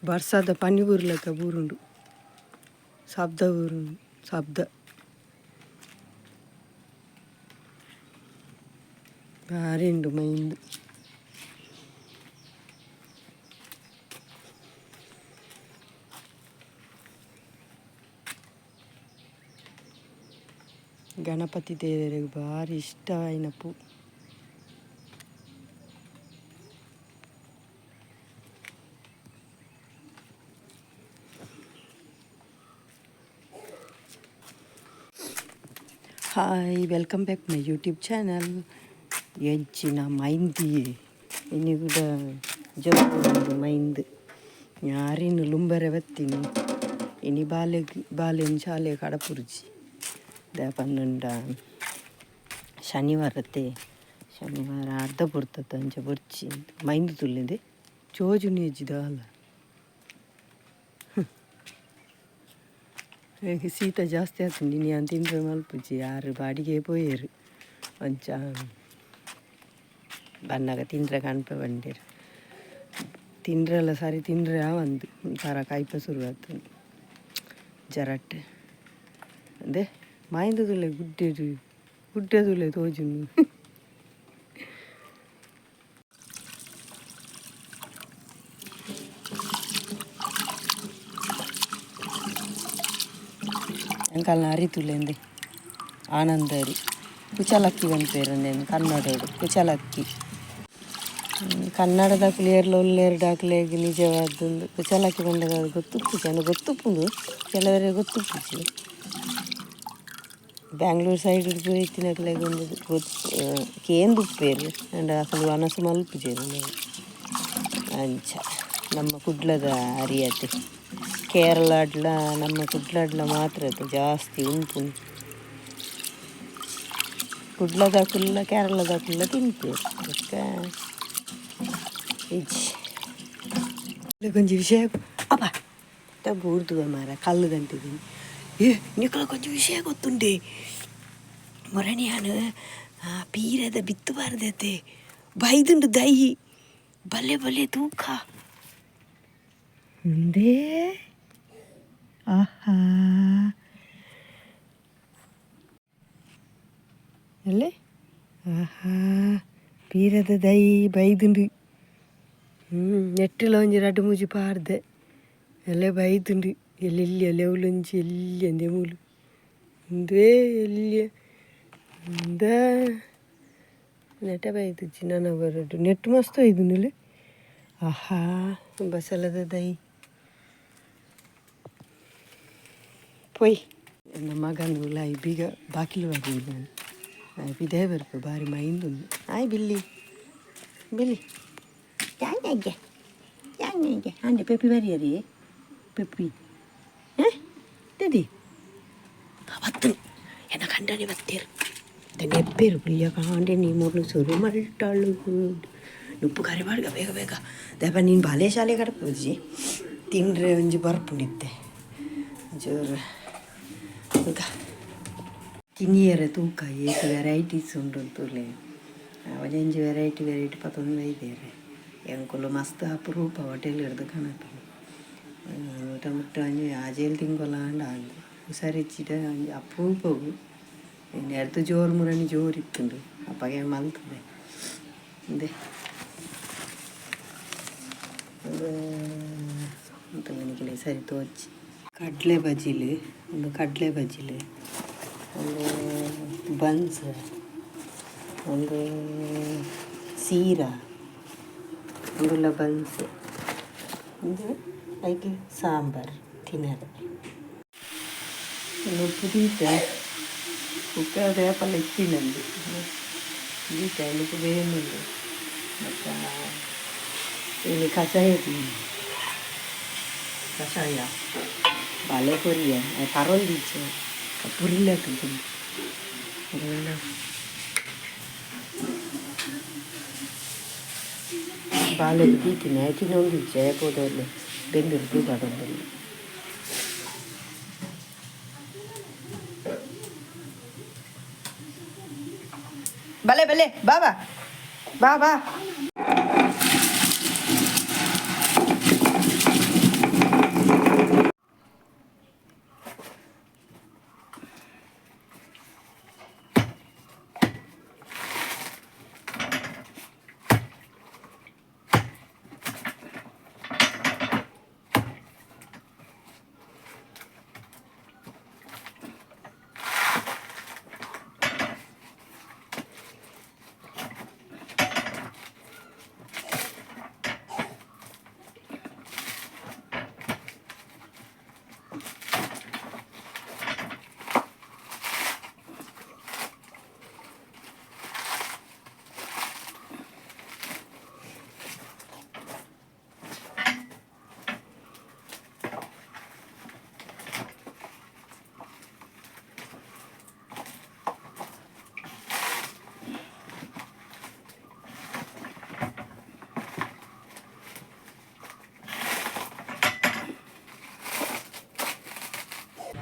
ಬರ್ಸದ ಪನಿ ಬೂರ್ಲೆಕ್ಕ ಬೂರುಂಡು, ಶಬ್ದ ಬೂರುಂಡು ಶಬ್ದ. ಭಾರಿ ಉಂಡು ಮೈಂದು. ಗಣಪತಿ ದೇವರಿಗೆ ಭಾರಿ ಇಷ್ಟವಾಯಿನ ಪೂ. Hi, welcome back my YouTube channel. ಎಂಚಿನ ಮೈಂದಿ ಇನಿ ಕೂಡ ಜೋರು ಮೈಂದ್ ಯಾರಿನ ಲುಂಬರೆ ಬತ್ತೀನಿ. ಇನಿ ಬಾಲೆಗ್ ಬಾಲೆನ್ ಶಾಲೆ ಕಡಪುರ್ಜಿ ದಾಯೆ ಪನ್ನುಂಡ ಶನಿವಾರತೆ, ಶನಿವಾರ ಅರ್ಧ ಪೊರ್ತತ ಅಂಚ ಬೊರ್ಚಿ. ಮೈಂದ್ ತುಲ್ಲೆದೆ ಚೋಜುನಿ ಇಜ್ಜಿ ದಾಲ. ಶೀತ ಜಾಸ್ತಿ ಆತುಂಡು. ಇನಿ ಯಾನ್ ತಿಂಡ್ರೆ ಮಲ್ಪುಜಿ, ಆರು ಬಾಡಿಗೆ ಪೋಯೆರ್. ಅಂಚ ಬನ್ನಗ ತಿಂಡ್ರೆ ಕನ್ಪೆ ಬಂಡೇರು. ತಿಂಡ್ರೆಲ್ಲ ಸರಿ ತಿಂಡ್ರೆ ಆವಂದು, ಒಂಥರ ಕೈಪೆ ಶುರು ಆತುಂಡು ಜರಟ್. ಅಂದೆ ಮಾಯಿಂದ ತುಲೆ ಗುಡ್ಡೆಡು ಗುಡ್ಡೆ ತುಲೆ ತೋಜುಂಡು. ಎಂಕಲ್ನ ಅರಿ ತುಲೆಂದೆ ಆನಂದ ಅರಿ, ಕುಚಲಕ್ಕಿ ಪನ್ಪೆರ್ ಉಂದೆನ್ ಕನ್ನಡೊಡು ಕುಚಲಕ್ಕಿ. ಕನ್ನಡದಕುಲು ಏರ್ಲ ಉಲ್ಲೆರ್ ಅಕ್ಲೆಗ್ ನಿಜವಾದ್ ಉಂದು ಕುಚಲಕ್ಕಿ ಪಂಡ ಗೊತ್ತುಪ್ಪುಜಿ. ಅಂಡ ಗೊತ್ತುಪ್ಪುಂಡು, ಕೆಲವರೆಗ್ ಗೊತ್ತುಪ್ಪುಜಿ. ಬ್ಯಾಂಗ್ಳೂರ್ ಸೈಡ್ ಪೂರ ಇತ್ತಿನಕ್ಲೆಗ್ ಉಂದು ಗೊತ್ತು ಕೇಂದುಪ್ಪೆರ್, ಆಂಡ ಅಕುಲು ವನಸ್ ಮಲ್ಪುಜೆರ್ ಅಂಚ. ನಮ್ಮ ಕುಡ್ಲದ ಅರಿ ಅತೆ, ಕೇರಳಡ್ಲ ನಮ್ಮ ಕುಡ್ಲಡ್ಲ ಮಾತ್ರ ಅದು ಜಾಸ್ತಿ ಉನ್ಪುನು. ಕುಡ್ಲದಕುಲ್ಲ ಕೇರಳದಕುಲ್ಲ ತಿನ್ಪೆರ್. ಬೊಕ್ಕ ಇಜ್ಜಿ ಒಂಜಿ ವಿಷಯ. ಅಪ್ಪ ಬೂರ್ದುವ ಮಾರ ಕಲ್ಲು ದಂಟಿದ್ದೀನಿ. ಏ ನಿಕಲ ಒಂಜಿ ವಿಷಯ ಗೊತ್ತುಂಡೆ? ಮೊರಣಿಯಾನು ಪೀರದ ಬಿತ್ತು ಬಾರದತೆ ಬೈದುಂಡು ದೈ. ಬಲ್ಲೆ ಬಲ್ಲೆ ತೂಕ ಉಂದೇ. ಆಹಾ, ಅಲ್ಲೇ ಆಹಾ, ಪೀರದ ದೈ ಬೈದುಂಡು. ನೆಟ್ಟಿಲ ಒಂಜಿ ರಡ್ಡ್ ಮೂಜಿ ಪಾಡ್ದೆ. ಎಲ್ಲೆ ಬೈದುಂಡು. ಎಲ್ಲೆಲ್ಲಿ ಲೆವ್ಲುಂಜಿ ಎಲ್ಲಿ ಮೂಲು ಉಂದುವೇ ಎಲ್ಯ ಇಂದ ನೆಟ ಬೈದುಜಿ ನನ ಬರಡು. ನೆಟ್ ಮಸ್ತ್ ಬೈದುಂಡು. ಆಹಾ, ಬಸಲದ ದೈ ಪೊಯ್. ಎನ್ನ ಮಗನ ಉಲಾಯಿ ಬೀಗ ಬಾಕಿಲು ಬಾಕಿಲು ನಾನು ಪಿದಾಯಿ ಬರ್ಪೆ. ಬಾರಿ ಮೈಂದುಂಡು. ಆಯ್ ಬಿಲ್ಲಿ ಬಿಲ್ಲಿ ಯಾಂಗೆ ಯಾಂಗೆ ಅಂಡೆ ಪೆಪ್ಪಿ ಬರಿಯರಿ ಪೆಪ್ಪಿ ದದಿ ಬತ್ತು. ಎನ್ನ ಕಂಡನೆ ಬತ್ತೇರು ನೆಪ್ಪೇರು ಪುಲ್ಯ ಕಾಂಡೆ. ನೀ ಮೂರ್ನು ಸುರು ಮಲ್ಟಾಳು. ನುಪ್ಪು ಕರಿ ಬಾಡ್ಗ ಬೇಗ ಬೇಗ ದಯಪ. ನೀನು ಬಾಲೆ ಶಾಲೆ ಕಡಪುಜಿ ತಿಂಡ್ರೆ ಒಂಜಿ ಬರ್ಪುಂಡಿತ್ತೆ ಜೋರು. ತೂಕ ತಿನಿಯರೆ ತೂಕ ಏತ್ ವೆರೈಟೀಸ್ ಉಂಡು ತೂಲೆ. ಒಂಜೊಂಜಿ ವೆರೈಟಿ ವೆರೈಟಿ ಪತ್ತೊಂದು ಬೈದೇರೆ. ಎಂಕುಲು ಮಸ್ತ್ ಅಪರೂಪ ಹೋಟೆಲ್ ಹಿಡ್ದು ಕಣಪಿನಿ. ಮುಟ್ಟ ಮುಟ್ಟ ಒಂಜಿ ಆಜೇಲ್ ತಿಂಗೊಲ ಆಂಡ ಅಂದ್ ಹುಷಾರಿಜ್ಜಿಡ ಒಂಜಿ ಅಪರೂಪಗು. ಎರ್ದು ಜೋರು ಮುರಣಿ ಜೋರು ಇತ್ತುಂಡು ಅಪ್ಪಗೆ ಮಲ್ತದೆ. ಇಂದೆ ನಿಖಿಲೆ ಸರಿ ತೋಚಿ. ಕಡಲೆ ಬಜಿಲ್ ಒಂದು, ಕಡಲೆ ಬಜಿಲ್ ಒಂದು, ಬನ್ಸ್ ಒಂದು, ಸೀರಾ ಒಂದುಲ್ಲ ಬನ್ಸ್ ಒಂದು, ಐಕ್ ಸಾಂಬಾರ್ ತಿನ್ನರೆ. ನುಪ್ಪು ದೀತೆ. ಕುಕ್ಕರ್ ಏಪಲ ಇತ್ತಿನಂದು ದೀತೆ, ನುಪ್ಪು ಬೇಯೊಂದುಂಡು. ಬೊಕ್ಕ ಇನಿ ಕಷಾಯ ತಿನ್ನಿ, ಕಷಾಯ ಬಾಲೆ ಕೊರಿಯ ಪರೊಂದಿಜ್ಜೆ ಪುರಿಲಕ್ಕೆ ತಿಂದು. ಬಾಲೆಗ್ ದೀತಿನಿ, ಆಯ್ ತಿನ್ನೊಂದಿಜ್ಜೆ. ಪೋದೊಲ್ಲೆ ಬೆಂದಿರ್ದು ಪಾಡೊಂದುಲ್ಲೆ. ಬಲೆ ಬಲೆ ಬಾ ಬಾ ಬಾ ಬಾ.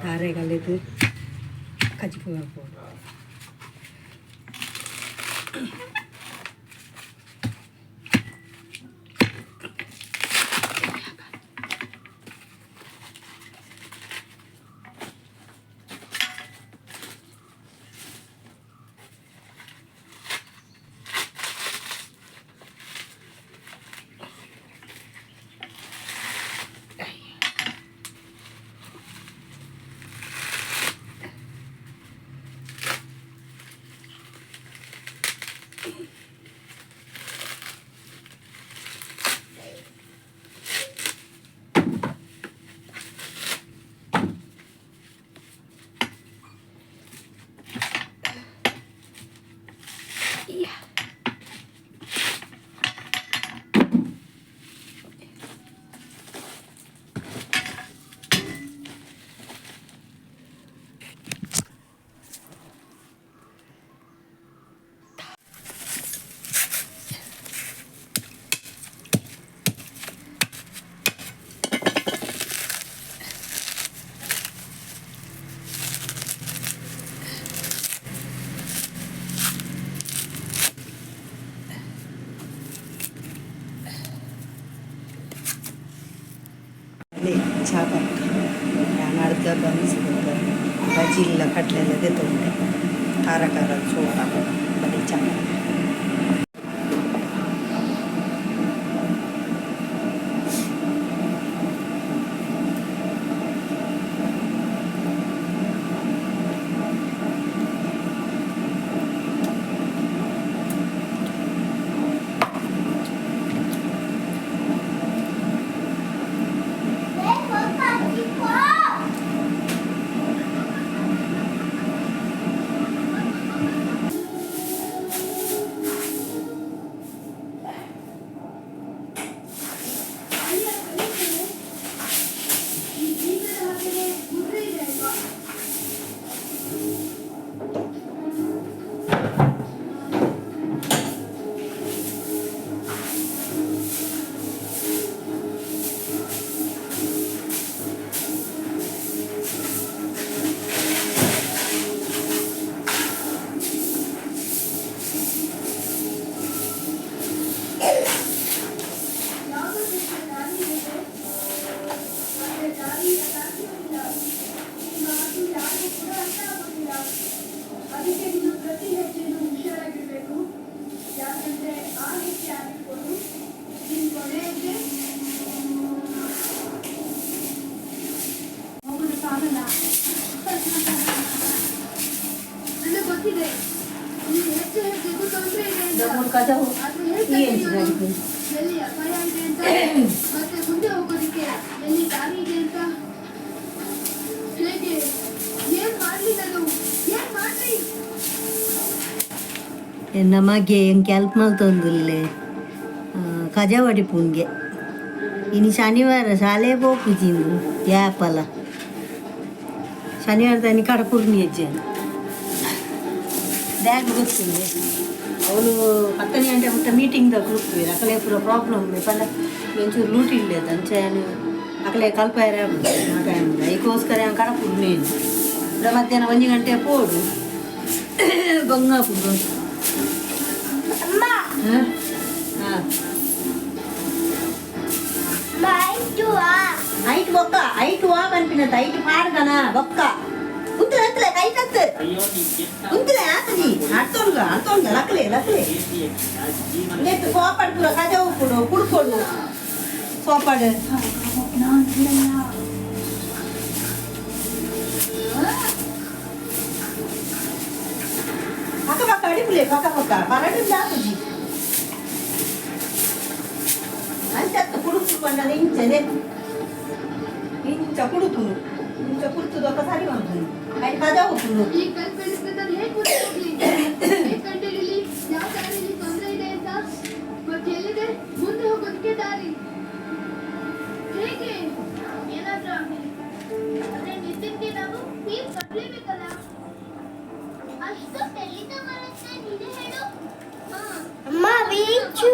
ತಾರೆ ಕಲೆದು ಕಜಿಪು ಮಲ್ಪೊಡು. ಚಾ ಪರ್ಪ ಯಾನ್ ಅರ್ಧ ಬನ್ಸ್ ಬೊಕ್ಕ ಬಜಿಲ್ಲ ಕಡಲೆಲ್ಲ ದೆತೊಂಡೆ ಖಾರ ಖಾರ ಸೋಡ ಬಲಿ ಚಾ. ಈ ಬೀಗದ ಹಾಗೆನೆ ಮುದ್ರೆ ಇದೆ ಅಲ್ವಾ? ಯಾವುದೋ ರೀತಿಯ ದಾರಿ ಇದೆ, ಆದರೆ ದಾರಿ ಸಾಧ್ಯವಿಲ್ಲ. ಈ ಮಾತು ಯಾರಿಗೂ ಕೂಡ ಅರ್ಥ ಆಗೋದಿಲ್ಲ. ಅದಕ್ಕೆ ನೀನು ಪ್ರತಿ ಹೆಜ್ಜೆನೂ ಹುಷಾರಾಗಿರ್ಬೇಕು. ಯಾಕಂದ್ರೆ ಆ ಹೆಜ್ಜೆ ಆಗಿರ್ಬೋದು ನಿನ್ ಕೊನೆ ಹೆಜ್ಜೆ. ಹೋಗೋದಕ್ಕಾಗಲ್ಲ. ನನಗೆ ಗೊತ್ತಿದೆ ಈ ಹೆಜ್ಜೆ ಹೆಜ್ಜೆಗೂ ತೊಂದರೆ ಇದೆ ಅಂತ. ಆದ್ರೆ ಹೇಗ್ ಕಂಡುಹಿಡಿಯೋದು? ಎಲ್ಲಿ ಅಪಾಯ ಇದೆ ಅಂತ, ಮತ್ತೆ ಮುಂದೆ ಹೋಗೋದಕ್ಕೆ ಎಲ್ಲಿ ದಾರಿ ಇದೆ ಅಂತ? ಹೇಗೆ, ಏನ್ ಮಾಡ್ಲಿ ನಾನು? ಏನ್ ಮಾಡ್ಲಿ? ಎನ್ನ ಮಗೆ ಎಂಕ್ ಹೆಲ್ಪ್ ಮಲ್ತೊಂದುಲ್ಲೆ ಕಜವಡಿ ಪುಂಗೆ. ಇನಿ ಶನಿವಾರ, ಶಾಲೆ ಪೋಪುಜಿಂದು ಯಾಪಲ. ಶನಿವಾರದಾನಿ ಕಡಪುರ್ನಿ ಹೆಜ್ಜೆ ಬ್ಯಾಗ್ ಗೊತ್ತಿಲ್ಲ. ಅವಳು 10 ಗಂಟೆ ಮುಟ್ಟ ಮೀಟಿಂಗ್ದ ಗ್ರೂಪ್. ಅಕಲೆ ಪೂರ ಪ್ರಾಬ್ಲಮ್ ಪಂಡ ಒಂಚೂರು ಲೂಟಿ ಇಲ್ಲ ಅಂಚೆ ಅಕಲೆ ಕಲ್ಪಾಯರ ಆ ಟೈಮ್. ಐಕೋಸ್ಕರ ಕಡಪುರ್ನಿ. ಮಧ್ಯಾಹ್ನ 1 ಗಂಟೆ ಪೋಡು ಬಂಗಾಪುಡು. ಹಾಂ ಹಾಂ. ಐಟ್ ಬೊಕ್ಕ, ಐಟ್ ವಾ ಪನ್ಪಿನಂತ ಐಟ್ ಪಾಡ್ದನ ಬೊಕ್ಕ. ಉಂತಲೆ ಅಂತಲೆ ಐಟ್ ಅತ್ತು ಉಂತಲೆ ಆತಜಿ ಅರ್ತೊಂಗ ಅರ್ತೊಂಗ ಲಕ್ಲೆ ಲಕ್ಲೆ. ನೆತ್ತು ಸೋಪಾಡ್ ಪೂರ ಕಜ ಉಪ್ಪುಡು ಕುಡ್ಕೊಡು ಸೋಪಾಡ್. ನಾನು ಪಕ್ಕ ಪಕ್ಕ ಅಡಿಪುಲೆ, ಪಕ್ಕ ಪಕ್ಕ ಪರಡು ಆತಜಿ. ಅಂಚತ್ತು ಕುಡುಪು ಪಂಡದ ಇಂಚನೆ ಇಂಚ ಕುಡುಪುನು, ಇಂಚ ಕುಡ್ತದ ಸರಿ ಮಾಡ್ತೀನಿ. ಐಟ್ ಕಜ ಉಪ್ಪುನು. ಈ ಕಲ್ ಬೆಳೆಸಿದ್ರೆ ನಾನು ಹೇಗ್ ಮುಂದೆ ಹೋಗ್ಲಿ? ಹೇಗ್ ಕಂಡುಹಿಡಿಲಿ ಯಾವ ದಾರಿಲಿ ತೊಂದರೆ ಇದೆ ಅಂತ? ಮತ್ತೆ ಎಲ್ಲಿದೆ ಮುಂದೆ ಹೋಗೋದಕ್ಕೆ ದಾರಿ? ಹೇಗೆ? ಏನಾದ್ರೂ ಆಗ್ಲಿ, ಆದ್ರೆ ನಿತಿನ್ಗೆ ನಾವು ಫೀಸ್ ಕಟ್ಲೇಬೇಕಲ್ಲ. ಅಷ್ಟು ಎಲ್ಲಿಂದ ಬರುತ್ತೆ, ನೀನೇ ಹೇಳು.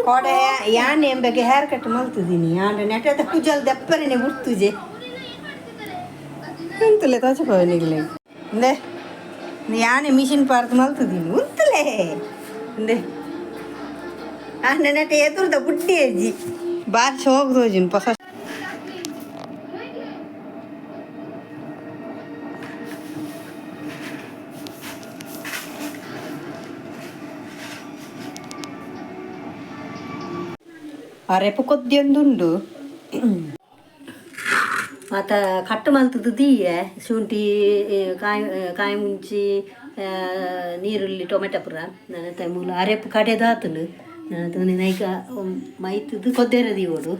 ಕೋಡೆ ಯಾನ್ ಎಂಬೆಗೆ ಹೇರ್ ಕಟ್ ಮಲ್ತಿದ್ದೀನಿ. ಆಂಡ ನೆಟದ ಕುಜಲ್ ದೆಪ್ಪರನೆ ಗುರ್ತುಜೆ. ಅವರೆಲ್ಲ ಏನ್ ಮಾಡ್ತಿದ್ದಾರೆ? ಅದನ್ನ ಎಂತ ಉಂತುಲೆ ತೋಚಪವೆ ನಿಗ್ಲೆ ಇಂದೆ ಯಾನೆ ಮಿಷಿನ್ ಪಾರ್ದ್ ಮಲ್ತುದೀನಿ ಉಂತುಲೆ ಇಂದೆ ಆ ನೆನಟ ಎದುರ್ದ ಬುಡ್ಡಿ ಅಜ್ಜಿ ಬಾರಿ ಶೋಕ್ ತೋಜಿನ ಪೊಸ. ಅರೆಪು ಕೊದ್ದಿಯೊಂದುಂಡು. ಮಾತ ಕಟ್ಟು ಮಲ್ತುದು ದೀಯೆ, ಶುಂಠಿ, ಕಾಯಿ ಕಾಯಿ ಮುಂಚಿ, ನೀರುಳ್ಳಿ, ಟೊಮೆಟೊ ಪೂರ. ನನ್ನ ಮೂಲ ಅರೆಪು ಕಡೆದಾತುಂಡು. ನನ್ನ ನೈಕ ಮೈತುದು ಕೊದ್ದೇರ ದೀವೋಡು.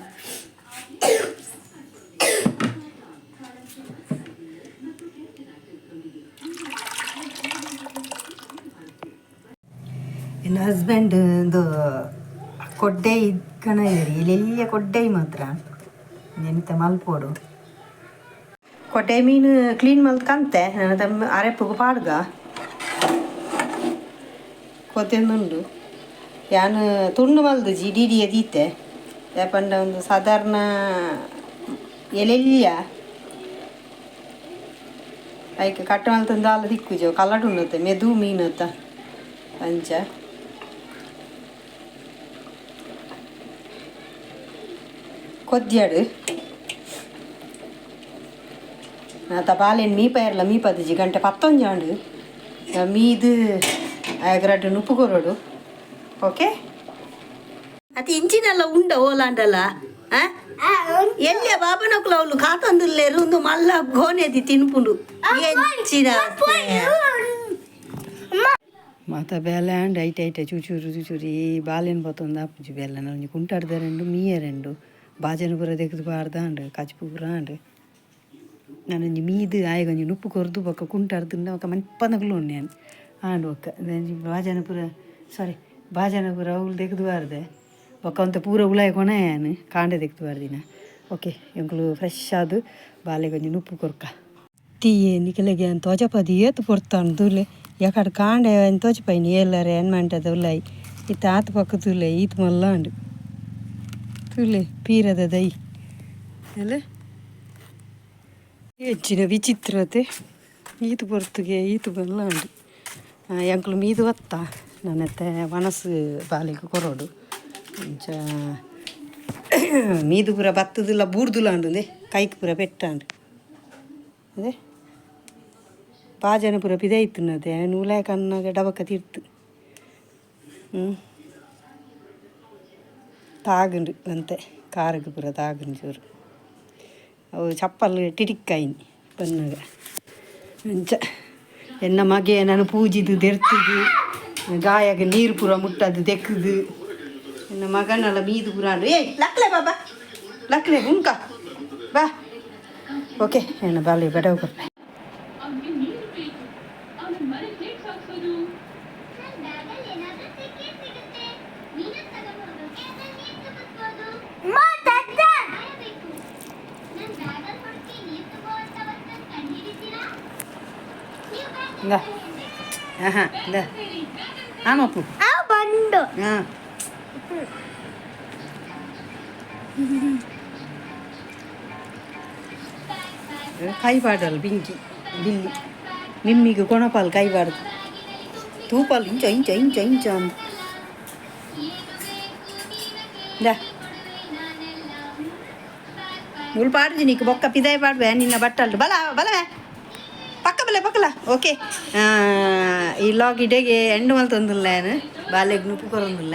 ಎನ್ನ ಹಸ್ಬೆಂಡ್ ಒಂದು ಕೊಡ್ಡೆ ಕಣ ಇರಿ ಎಲ್ಲೆಲ್ಲ ಕೊಡ್ಡೆ ಮಾತ್ರ ನೆನತೆ ಮಲ್ಪೋಡು. ಕೊಡ್ಡೆ ಮೀನು ಕ್ಲೀನ್ ಮಲ್ತ್ ಕಂತೆ ನನ್ನ ತಮ್ಮ ಅರೆಪ್ಪುಗು ಪಾಡ್ಗ ಕೊದ್ದೆಂದುಂಡು. ಯಾನ್ ತುಂಡು ಮಲ್ದು ಜಿ ಡಿ ಡಿ ದೀತೆ ಪಂಡ ಒಂದು ಸಾಧಾರಣ ಎಲೆಲ್ಲಿಯ ಐಕ್ ಕಟ್ಟ ಮಲ್ತಂದು ದಿಕ್ಕುಜ ಕಲ್ಲಡುಣ್ಣತ್ತೆ ಮೆದು ಮೀನತ್ತ ಅಂಚ. ಕೊದ್ಯಾಡು ನಾತ ಬಾಲೆನ್ ಮೀಪಯರ್ಲ ಮೀಪದಿಜಿ ಗಂಟೆ ಪತ್ತೊಂಜಾಂಡು ಮೀದು ಆಯಗ್ರಡ್ಡು ನುಪ್ಪು ಕೊರಡು. ಓಕೆ, ಅತಿ ಇಂಚಿನೆಲ್ಲ ಉಂಡ ಓಲಾಂಡಲ್ಲ. ಎಲ್ಲಿಯ ಬಾಬನಕುಲು ಅವಳು ಕಾತೊಂದುಲ್ಲೇರು. ಒಂದು ಮಲ್ಲ ಗೋನೆದಿ ತಿನ್ಪುಂಡು ಎಂಚಿನ. ಮಾತ ಬೇಲೆ ಆಂಡ್ ಐಟ್ ಐಟ ಚೂಚೂರು ಚೂಚೂರು ಈ ಬಾಲೆನ್ ಬತ್ತೊಂದು ಆಪುಜಿ ಬೇಲೆ. ಒಂಜಿ ಕುಂಟಾಡ್ದ ರೆಂಡು ಮೀಯ ರೆಂಡು ಬಾಜನ ಪೂರ ದೆಕ್ದು ಪಾಡ್ದಾಂಡ್ ಕಜ್ಪು ಪೂರ ಆಂಡ್. ನಾನೊಂಜಿ ಮೀದು ಆಯಗೊಂಜಿ ನುಪ್ಪು ಕೊರ್ದು ಬೊಕ್ಕ ಕುಂಟಾಡ್ದುಂಡ ಬೊಕ್ಕ ಮನ್ಪನಗುಲು ಉನ್ನೆ ಆಂಡ್. ಬೊಕ್ಕ ಒಂಜಿ ಬಾಜನ ಪೂರ, ಸಾರಿ, ಬಾಜನ ಪೂರ ಅವ್ಲು ದೆಕ್ದು ಬಾರ್ದೆ. ಬೊಕ್ಕ ಒಂತೆ ಪೂರ ಉಲಾಯಿ ಕೊಣಯಾನ್ ಕಾಂಡೆ ದೆಕ್ದು ಬಾರ್ದಿನ. ಓಕೆ, ಎಂಕುಲು ಫ್ರೆಶ್ ಆದ್ ಬಾಲೆಗೊಂಜಿ ನುಪ್ಪು ಕೊರ್ಕ. ತೀಯೆ ನಿಕಲೆಗೆ ಅಂತ ತೋಜಪದಿ ಏತ್ ಪೊರ್ತಾಂಡ್ ತೂಲೆ. ಯಕಡ್ ಕಾಂಡೆ ತೋಜಪೈನಿ ಏಲ್ಲರೆ ಎನ್ಮಂಟದ ಉಲಾಯಿ ಇತ್ತೆ ಆತ್ ಪಕ್ಕ ತೂಲೆ ಈತ್ ಮಲ್ಲ ಆಂಡ್ ತೂಲೆ ಪೀರದ ದೈ ಅಲ್ಲ. ಹೆಚ್ಚಿನ ವಿಚಿತ್ರತೆ ಈತ್ ಪೊರ್ತುಗೆ ಈತ್ ಮಲ್ಲ ಆಂಡ್. ಎಂಕುಲು ಮೀದು ಬತ್ತ ನನ್ನತ್ತೆ ವನಸು ಬಾಲೆಗ್ ಕೊರೊಡು. ಅಂಚ ಮೀದು ಪೂರ ಬತ್ತುದಿಲ್ಲ ಬೂರ್ದುಲ ಆಂಡ್, ಕೈಕ್ ಪೂರ ಪೆಟ್ಟಾಂಡ್. ಅದೇ ಬಾಜನ ಪೂರ ಪಿದೈತುನದೆ ನೂಲೆ ಕಣ್ಣಾಗ ಡಬಕ ತಿರ್ತು ತಾಗುಂಡು ಅಂತೆ ಕಾರಿಗೆ ಪೂರ ತಾಗುಂಡು ಚೂರು. ಅವು ಚಪ್ಪಲ್ ಟಿಟಿಕ್ಕಾಯಿನಿ ಬನ್ನಾಗ. ಅಂಚ ಎನ್ನ ಮಗೆ ನಾನು ಪೂಜಿದು ದೆರ್ತಿದು ಗಾಯಗ ನೀರು ಪೂರ ಮುಟ್ಟದು ದೆಕ್ಕದು. ಎನ್ನ ಮಗನಲ್ಲ ಮೀದು ಪೂರ. ಏಯ್ ಲಕ್ಲೆ ಬಾಬಾ, ಲಕ್ಲೆ ಉಂಕ ಬಾ. ಓಕೆ, ಎನ್ನ ಬಾಲೆ ಬಡವ ಕೊರ್ಪೆ. ಅವ್ನಿಗೆ ನೀರು ಬೇಕು. ಅವನ ಮನೆ ಹೇಗ್ ಸಾಗ್ಸೋದು? ನನ್ ಬ್ಯಾಗಲ್ಲಿ ಏನಾದ್ರೂ ಸಿಕ್ಕೇ ಸಿಗುತ್ತೆ. ಮೀನನ್ ತಗೊಂಡ್ ಹೋಗೋಕೆ ಅದ್ರಲ್ಲಿ ನೀರ್ ತುಂಬಿಸ್ಬೋದು. ಸಹಾಯ ಬೇಕು. ನನ್ ಬ್ಯಾಗಲ್ಲಿ ಹುಡುಕಿ ನೀರ್ ತುಂಬುವಂತ ವಸ್ತುನ್ ಕಂಡ್ಹಿಡಿತೀರಾ? ನೀವು ಬ್ಯಾಗ್ ಇಂದ. ಆಹಾ, ಇಂದ ಆಮಪ್ಪು. ಬಂಡು. ಹಾಂ, ಕೈ ಬಾಡಲ್ ಬಿಂಕಿ ಬಿಲ್ಲಿ ನಿಮ್ಮಿಗೆ ಕೊಣಪಾಲ್ ಕೈ ಬಾಡ್ದು ತೂಪಾಲ್ ಇಂಚ ಇಂಚ ಇಂಚ ಇಂಚ ಅಂದ್. ಇಂದ ಮುಲ್ ಪಾಡ್ಜಿ ನೀಕು ಬೊಕ್ಕ ಪಿದಾಯಿ ಪಾಡ್ವೆ ನಿನ್ನ ಬಟ್ಟಲ್ಡು ಬಲ ಬಲವೇ ಪಕ್ಕ ಬಲೆ ಪಕ್ಕಲ. ಓಕೆ, ಈ ಲಾಗ್ ಇಡೆಗೆ ಎಂಡು ಮಲ್ತೊಂದುಲ್ಲ ಏನು ಬಾಲೆಗ್ ನುಪ್ಪು ಕೊರೊಂದುಲ್ಲ.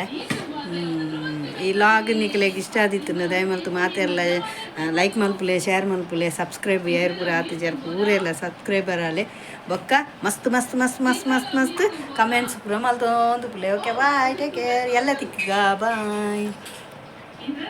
ಈ ಲಾಗ್ ನಿಕ್ಲೆಗ್ ಇಷ್ಟ ಆದಿತ್ತು ದಯಮಲ್ತು ಮಾತೆರ್ಲ ಲೈಕ್ ಮಲ್ಪುಲೆ, ಶೇರ್ ಮಲ್ಪುಲೆ, ಸಬ್ಸ್ಕ್ರೈಬ್ ಏರ್ ಪೂರ ಆತಿಜಾರ್ ಪೂರೆಲ್ಲ ಸಬ್ಸ್ಕ್ರೈಬರ್ ಆಲೆ. ಬೊಕ್ಕ ಮಸ್ತ್ ಮಸ್ತ್ ಮಸ್ತ್ ಮಸ್ತ್ ಮಸ್ತ್ ಮಸ್ತ್ ಕಮೆಂಟ್ಸ್ ಪೂರ ಮಲ್ತೊಂದು ಪುಲೆ. Okay, bye, take care. ಎಲ್ಲ ತಿಕ್ಕ ಬಾಯ್. ಇದರ